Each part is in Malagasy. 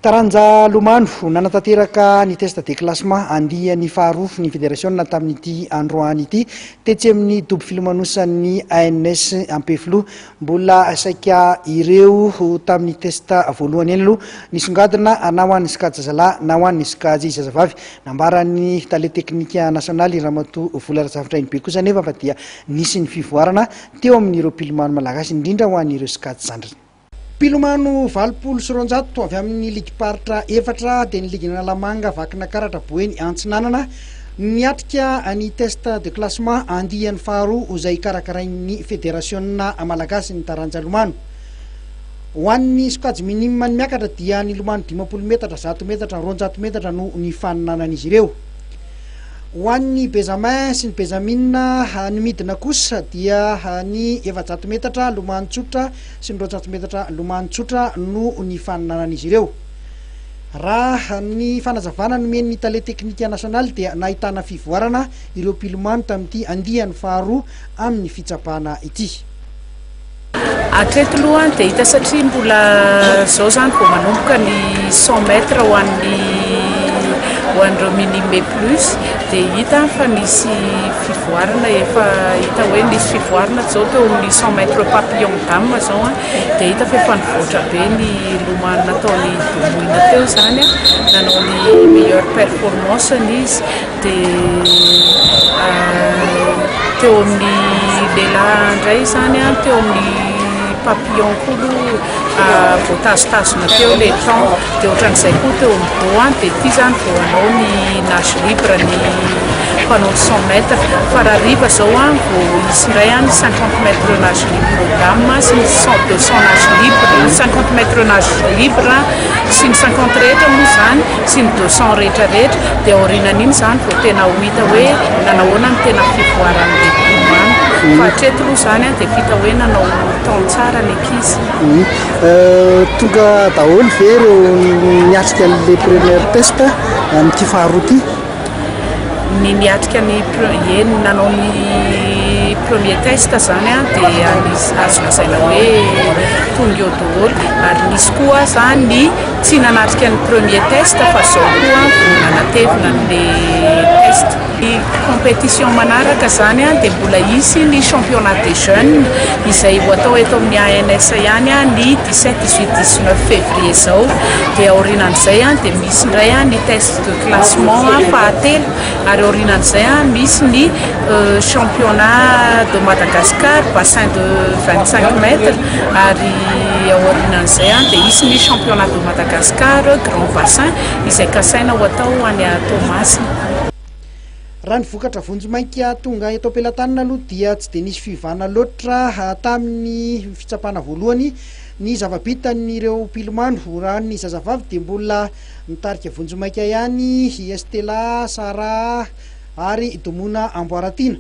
Taranja lomano, nanatanteraka ny test de classement andiany faharoa ny federasiona tamin'ity androany ity tetsy amin'ny dobo filomanosan'ny ANS Ampefiloha. Mbola saika ireo tamin'ny test voalohany ihany aloha nisongadina na ho an'ny sokajy zazalahy na ho an'ny sokajy zazavavy. Nambaran'ny tale teknika nasionaly Ramatoa Vola Razafindrainibe kosa anefa fa dia nisy ny fivoarana teo amin'ireo mpilomano malagasy indrindra ho an'ireo sokajy zandriny. Mpilomano 280 avy amin'ny ligim-paritra efatra dia ny ligin'Analamanga, Vakinakaratra, Boeny, Antsinanana niatrika ny test de classement andiany faharoa izay karakarain'ny federasiona malagasy ny taranja lomano. Ho an'ny sokajy minime ny miakatra dia ny lomano 50 metatra, 100 metatra, 200 metatra no nifaninanan'izy ireo. Ho an'ny Benjamin sy ny Benjamina ny midina kosa dia ny 400 metatra lomano tsotra sy ny 200 metatra lomano tsotra no nifaninanan'izy ireo. Raha ny fanazavana nomen'ny tale teknika nasionaly dia nahitana fivoarana ireo mpilomano tamin'ity andiany faharoa amin'ny fitsapana ity. Hatreto aloha dia hita satria mbola izao izany vao manomboka ny 100 mètres ho an'ny ho an'ireo minime plus dia hita fa nisy fivoarana, efa hita hoe nisy fivoarana izao teo amin'ny 100 mètres papillon dame izao dia hita fa efa nivoatra be ny lomano nataon'i Domoina teo izany, nanao ny meilleure performance-ny izy. Dia teo amin'ny lehilahy indray izany an, teo amin'ny papillon koa aloha voatazotazona teo ilay temps, dia ohatran'izay koa teo amin'ny dos an, dia ity izany vao hanao ny nage libre ny mpanao ny 100 mètres, fa raha hariva izao an vao hisy indray an ny 50 mètres nage libre dame sy ny 100, 200 nage libre, 50 mètres nage libre sy ny 50 rehetra moa izany. sy ny 200 rehetra rehetra dia aorianan'iny izany vao tena ho hita hoe nanahoana ny tena fivoaran'ilay mpilomano fa hatreto aloha izany dia efa hita hoe nanao temps tsara ny ankizy. Tonga daholo ve ireo niatrika an'ilay première test amin'ity faharoa ity? Ny niatrika ny eny nanao ny premier test izany dia azo lazaina hoe tonga eo daholo ary nisy koa aza ny Tsy nanatrika ny premier test fa zao koa vao nanatevina an'le test. Ny competition manaraka zany dia mbola hisy ny championnat des jeunes izay ho atao eto amin'ny ANS ihany ny 17, 18, 19 février zao. Dia aorianan'izay dia misy indray ny test de classement fahatelo ary aorianan'izay misy ny championnat de Madagascar bassin de 25 mètres ary aorianan'izay dia hisy ny championnat de Madagascar grand bassin izay kasaina ho atao any Toamasina. Raha ny vokatra vonjimaika tonga eto am-pelatanana aloha dia tsy dia nisy fiovana loatra tamin'ny fitsapana voalohany ny zava-bitan'ireo mpilomano. Raha ny zazavavy dia mbola mitarika vonjimaika ihany i Estella, Sarah ary Domona Amboaratiana.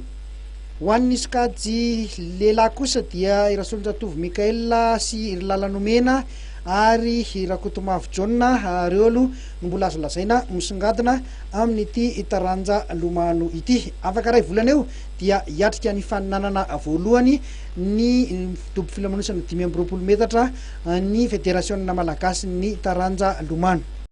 Ho an'ny sokajy lehilahy kosa dia i Rasolonjatovo Michael sy ry Lalanomena ary i Rakotomavo Jaona ireo aloha no mbola azo lazaina misongadina amin'ity taranja lomano ity. Afaka iray volana eo dia hiatrika ny faninanana voalohany ny dobo filomanosana 25 metatra ny federasionina malagasin'ny taranja lomano.